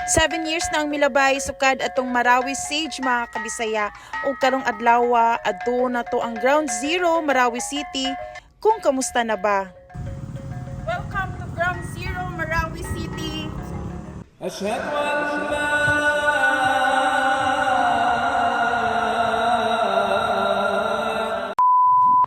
7 years na ang milabay sukad atong Marawi Siege, mga kabisaya, ug karong adlaw adto na to ang Ground Zero, Marawi City, kung kamusta na ba. Welcome to Ground Zero, Marawi City. أشهد أن لا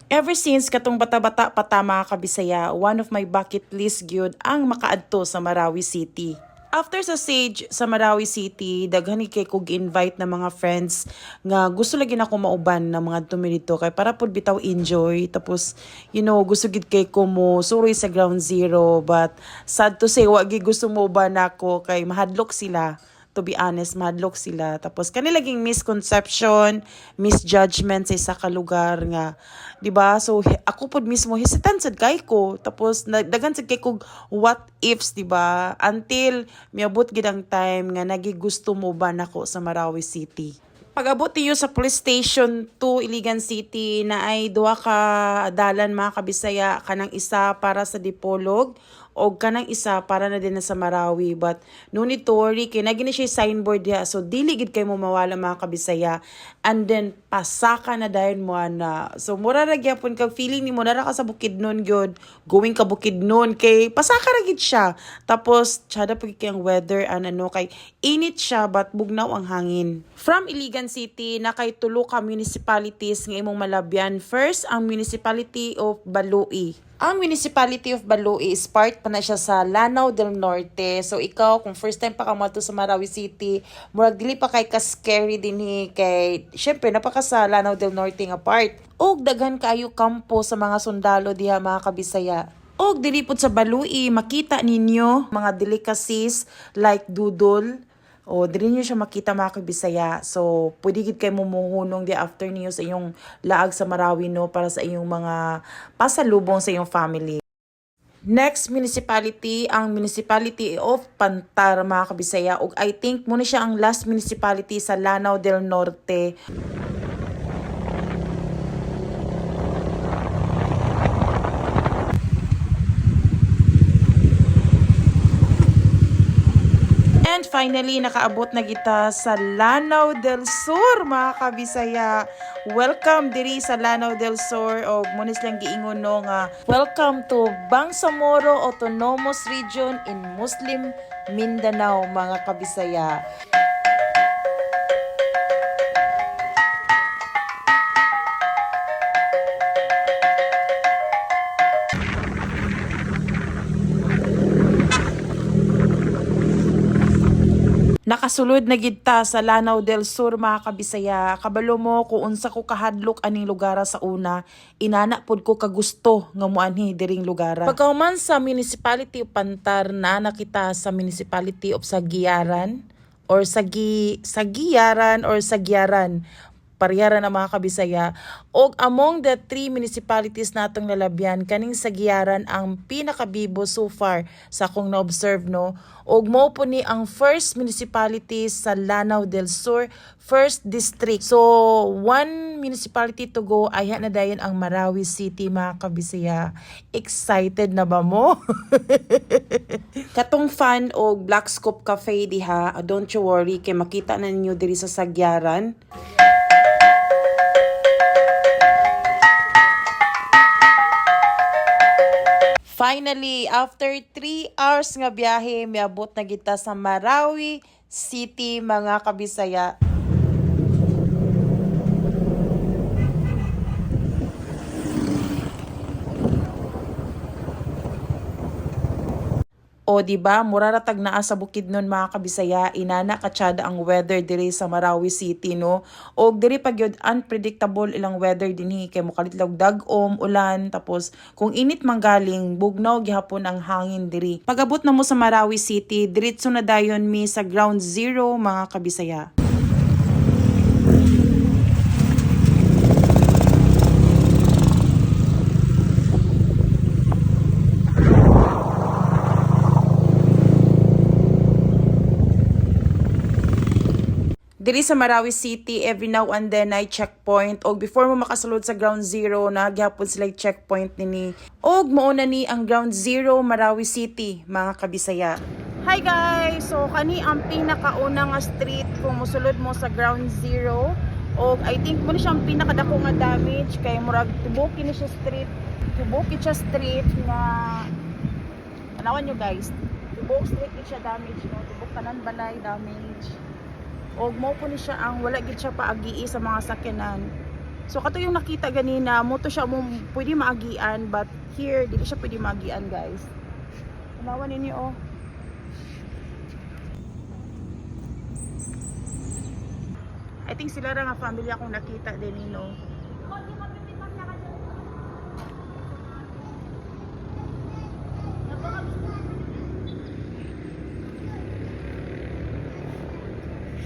Ever since katong bata-bata pa ta, mga kabisaya, one of my bucket list gyud ang makaadto sa Marawi City. After sa Sage sa Marawi City, daghan ni kay kog invite na mga friends nga gusto lagi na ako mauban na mga dumi dito kay para pud bitaw enjoy. Tapos gusto gid kay ko mo suroy sa Ground Zero, but sad to say, wa gid gusto mo uban nako kay mahadlok sila. To be honest, mahadlok sila. Tapos kanila laging misconception, misjudgment sa isa ka lugar nga, 'di ba? So ako pod mismo hesitant sad kay ko. Tapos daghan sad kay kog what ifs, 'di ba? Until miabot gid ang time nga nagigusto mo ba nako sa Marawi City. Pag-abot niyo sa Police Station 2, Iligan City, na ay duha ka dalan, mga kabisaya, kanang isa para sa Dipolog o kanang isa para na din na sa Marawi. But no need to worry kay nagi na siya signboard diha, so dili gid kay mo mawala, mga kabisaya. And then pasaka na dayon mo ana, so mura ra gyapon kag feeling nimo nara ka sa Bukidnon gyud, going ka Bukidnon, kay pasaka ra gid siya. Tapos tsada pag kay ang weather an ano, kay init siya but bugnaw ang hangin. From Iligan City, na kay tulo ka municipalities nga imong malabyan. First, ang Municipality of Baloi. Ang Municipality of Baloi is part pa na siya sa Lanao del Norte. So ikaw, kung first time pa ka moadto sa Marawi City, murag dili pa kay ka scary dinhi kay syempre napaka sa Lanao del Norte nga part. Og daghan kaayo kampo sa mga sundalo diha, mga kabisaya. Og diri pod sa Baloi, makita ninyo mga delicacies like dudol. O, diri niyo siya makita, mga kabisaya. So, pwede gid kay mo muhunong di after niyo sa inyong laag sa Marawi, no, para sa inyong mga pasalubong sa inyong family. Next municipality, ang Municipality of Pantar, mga kabisaya. Ug I think muna siya ang last municipality sa Lanao del Norte. And finally, nakaabot na kita sa Lanao del Sur, mga kabisaya. Welcome diri sa Lanao del Sur o munis lang giingon, no, nga welcome to Bangsamoro Autonomous Region in Muslim Mindanao, mga kabisaya. Nakasulod na gid ta sa Lanao del Sur, mga kabisaya. Kabalo mo kung unsa ko kahadlok aning lugar sa una, inana pod ko kagusto nga moanhi diring lugar. Pagkahuman sa Municipality of Pantar, na nakita sa Municipality of Sagiaran or Sagiaran or Sagyaran, parehara na, mga kabisaya. Og among the three municipalities natong nalabyan, kaning Sagiaran ang pinakabibo so far sa akong na-observe, no. Og mo po ni ang first municipality sa Lanao del Sur, first district. So one municipality to go, ayha na dayon ang Marawi City, mga kabisaya. Excited na ba mo? Katong fan og Black Scope Cafe diha, don't you worry kay makita na ninyo diri sa Sagyaran. Finally, after 3 hours nga biyahe, miabot na kita sa Marawi City, mga kabisaya. O di ba, mura ra tag naa sa Bukidnon, mga kabisaya, inana katsada ang weather diri sa Marawi City, no. Og diri pa gyud unpredictable ilang weather dinhi kay mokalit lag dag-om, ulan, tapos kung init man galing, bugnaw gihapon ang hangin diri. Pagabot na mo sa Marawi City, diretso na dayon mi sa Ground Zero, mga kabisaya. Diri sa Marawi City, every now and then ay checkpoint. Og before mo makasulod sa Ground Zero, na gyapon sila checkpoint nini. Og mao na ni ang Ground Zero, Marawi City, mga kabisaya. Hi guys! So kani ang pinakauna nga street kung mosulod mo sa Ground Zero. O I think mo ni siya ang pinakadako nga damage kay murag tibok ni siya street. Tibok siya street nga tanawan nyo guys. Tibok street ni siya damage, no. Tibok tanan balay damage. Og mo po ni siya ang wala gid siya paagii sa mga sakyanan. So kato yung nakita ganina, mo to siya mo pwede maagian, but here dili siya pwede maagian, guys. Tanawan ninyo, oh. I think sila ra nga family akong nakita din, no.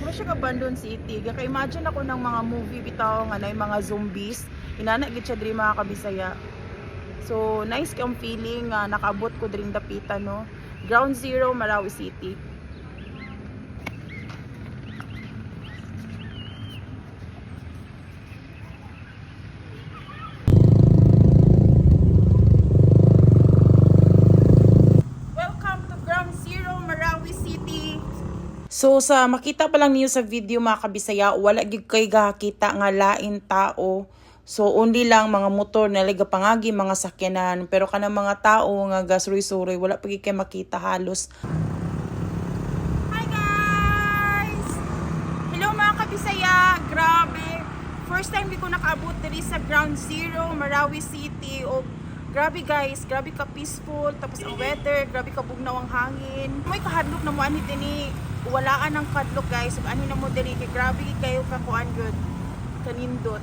Mura siya abandoned city. Kaya imagine ako ng mga movie bitaw nga na mga zombies. Inana gid siya diri, mga kabisaya. So nice kang feeling nga nakaabot ko diri dapita, no. Ground Zero, Marawi City. Welcome to Ground Zero, Marawi City. So sa makita pa lang niyo sa video, mga kabisaya, wala gyud kay gakita nga lain tao. So only lang mga motor na liga pangagi mga sakyanan, pero kanang mga tao nga gasuroy-suroy wala pa gyud kay makita halos. Hi guys! Hello mga kabisaya! Grabe! First time di ko nakaabot diri sa Ground Zero, Marawi City. O grabe guys, grabe ka peaceful. Tapos ang weather, grabe ka bugnaw ang hangin. May kahadlok na mo ani dinhi. Walaan ang kadlok, guys. Ug ani na mo diri kay grabe kayo ka kuan gyud. Kanindot.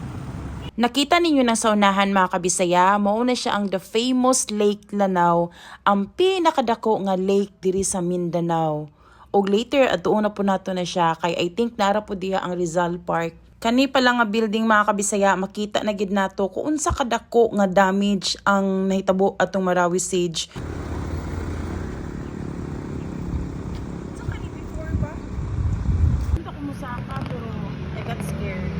Nakita ninyo na sa unahan, mga kabisaya, mauna siya ang the famous Lake Lanao, ang pinakadako nga lake diri sa Mindanao. Og later adtuon na po nato na siya kay I think nara po diha ang Rizal Park. Kani pa lang nga building, mga kabisaya, makita na gid nato kung unsa kadako nga damage ang nahitabo atong Marawi Siege. So kani before ba? Punta ko musaka pero I got scared.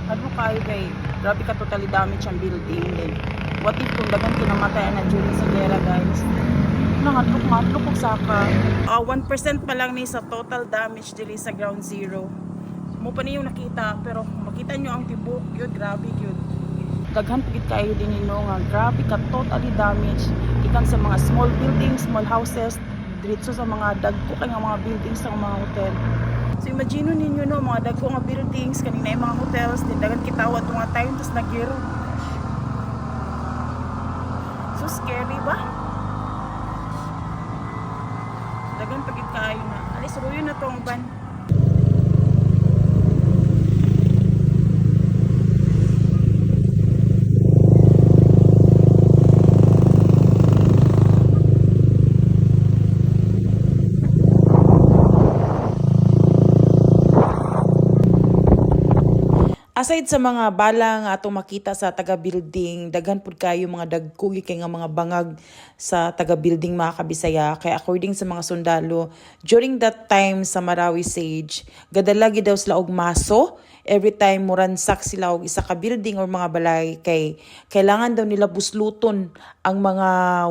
Ano kayo kay grabe ka totally damage ang building then what if kung daghan kinamatay na during sa gera, guys? Nangadlok ngadlok og saka. 1% pa lang ni sa total damage diri sa Ground Zero. Mo pa niyo nakita, pero kung makita nyo ang tibok yun, grabe yun. Daghan pagid kayo din nino nga grabe ka totally damage ikan sa mga small buildings, small houses, diretso sa mga dagko kay nga mga buildings sa mga hotel. So imagine ninyo, no, mga dagko nga buildings kaning na mga hotels din daghan kitawa nga time tas nagyero. So scary ba? Daghan pagid kaayo na. Alis ruyo na tong ban. Aside sa mga bala nga atong makita sa taga-building, daghan pud kayo mga dagko gyud kay nga mga bangag sa taga-building, mga kabisaya. Kay according sa mga sundalo, during that time sa Marawi Siege, gadala gyud daw sila og maso every time muransak sila og isa ka building or mga balay kay kailangan daw nila busluton ang mga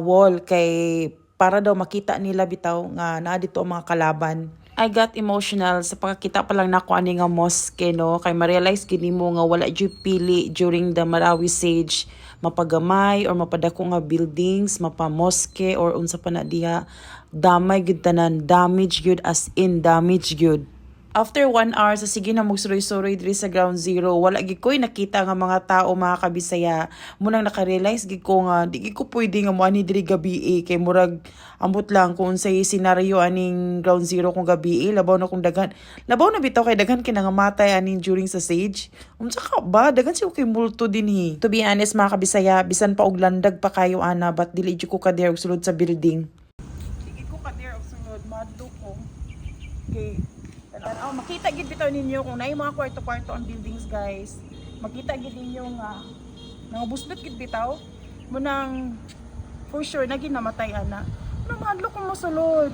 wall kay para daw makita nila bitaw nga naa dito ang mga kalaban. I got emotional sa pagkakita pa lang nako ani nga mosque, no, kay ma-realize gini mo nga wala jud pili during the Marawi Siege, mapagamay or mapadako nga buildings, mapa-mosque or unsa pa na diha, damay gyud tanan, damage gyud, as in damage gyud. After 1 hour sa sige na magsuroy-suroy diri sa Ground Zero, wala gid ko'y nakita nga mga tao, mga kabisaya. Munang nakarealize gid ko nga di gid ko pwede nga moani diri gabi eh, kay murag ambot lang kung unsay senaryo aning Ground Zero kung gabi eh, labaw na kung daghan. Labaw na bitaw kay daghan kinangamatay aning during sa siege. Unsa ka ba? Daghan siya kay multo din eh. To be honest, mga kabisaya, bisan pa og landag pa kayo ana, but dili jud ko ka-dare og sulod sa building. Dili ko ka-dare og sulod, madlo ko. Okay. Tanaw, makita gid bitaw ninyo kung naay mga kwarto-kwarto ang buildings, guys. Makita gid ninyo nga nangabuslot gid bitaw. Munang for sure na ginamatay ana. Ano, mahadlok ko mosulod.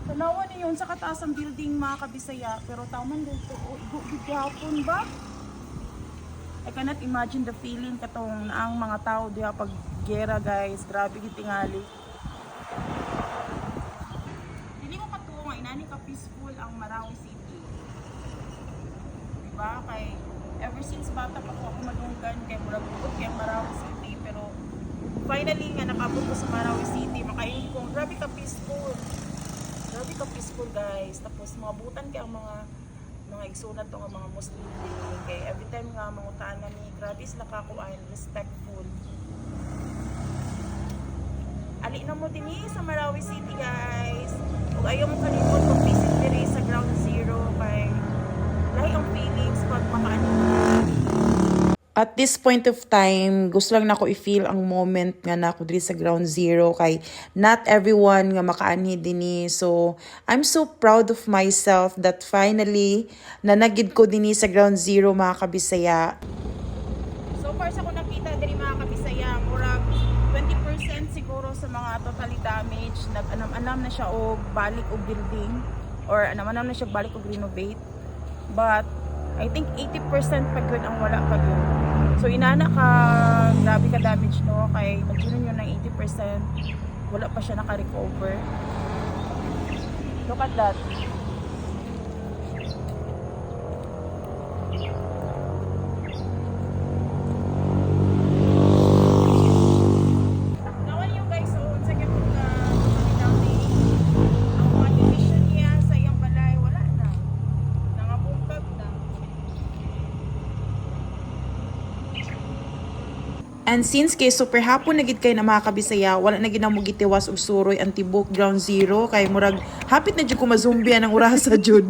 Tanawa ninyo sa kataas ang building, mga kabisaya, pero taman dito, oh, igo gid gihapon ba? I cannot imagine the feeling katong ang mga tao diha pag Giyera, guys. Grabe gid tingali. Dili ko katuo nga inani ka peaceful ang Marawi City. Diba? Kay ever since bata pa ko ako madunggan kay murag buot kay ang Marawi City, pero finally nga nakaabot ko sa Marawi City, makaingon ko, grabe ka peaceful. Grabe ka peaceful, guys. Tapos mga butan kay ang mga igsunan to nga mga Muslim din kay every time nga mangutaan na ni, grabe sila kakuan, respectful. Ali na mo dinhi sa Marawi City, guys. Ug ayaw mo kalimot mag-visit diri sa Ground Zero kay lahi ang feelings pag makaano. At this point of time, gusto lang nako i-feel ang moment nga nako diri sa Ground Zero kay not everyone nga makaanhi dinhi. So, I'm so proud of myself that finally nanagid ko dinhi sa Ground Zero, mga kabisaya. So far sa akong nakita diri, mga kabisaya, murag 20% siguro sa mga totally damaged, nag-anam-anam na siya og balik og building or anam-anam na siya balik og renovate. But I think 80% pa gyud ang wala pa gyud. So inana ka grabe ka damage, no, kay imagine niyo ng 80% wala pa siya naka-recover. Look at that. Nawan yung guys, so unsa gyud ka totally damage. Ang mga division niya sa iyang balay wala na. Nangabungkag na. And since kay super hapon na gid kay na, mga kabisaya, wala na gid na mo gitiwas og suroy ang tibok Ground Zero kay murag hapit na jud ko mazumbi ang orasa jud.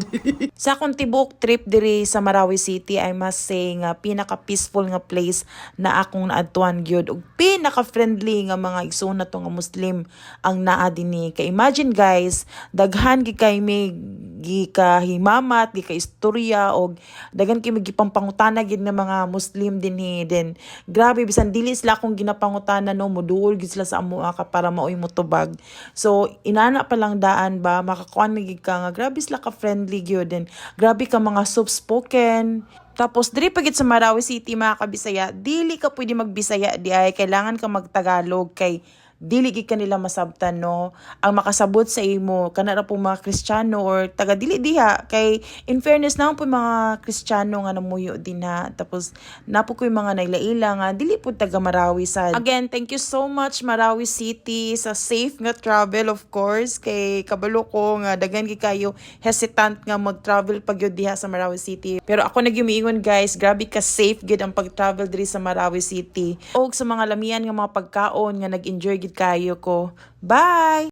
Sa akong tibok trip diri sa Marawi City, I must say nga pinaka peaceful nga place na akong naadtuan gyud ug pinaka friendly nga mga igsoon nato nga Muslim ang naa dinhi. Kay imagine, guys, daghan gid kay may gikahimamat, gikaistorya og daghan kay may gipampangutana gid nga mga Muslim dinhi. Then grabe, bisan dili sila akong ginapangutana, no, moduol gid sila sa amoa ka para maoy motubag. So inana pa lang daan ba, makakuan na gid ka nga grabe sila ka friendly gyud, then grabe ka mga soft spoken. Tapos diri pa gid sa Marawi City, mga kabisaya, dili ka pwede magbisaya di ay, kailangan ka magtagalog kay dili gid kanila masabtan, no. Ang makasabot sa imo kana ra po mga Kristiyano or taga dili diha, kay in fairness naman po mga Kristiyano nga namuyo din ha. Tapos napo ko yung mga nailaila nga dili po taga Marawi sad. Again, thank you so much, Marawi City, sa safe nga travel, of course, kay kabalo ko nga daghan gid kayo hesitant nga mag-travel pag yun diha sa Marawi City, pero ako nagyumiingon, guys, grabe ka safe gid ang pag-travel diri sa Marawi City og sa mga lamian nga mga pagkaon nga nag-enjoy gid kayo ko. Bye.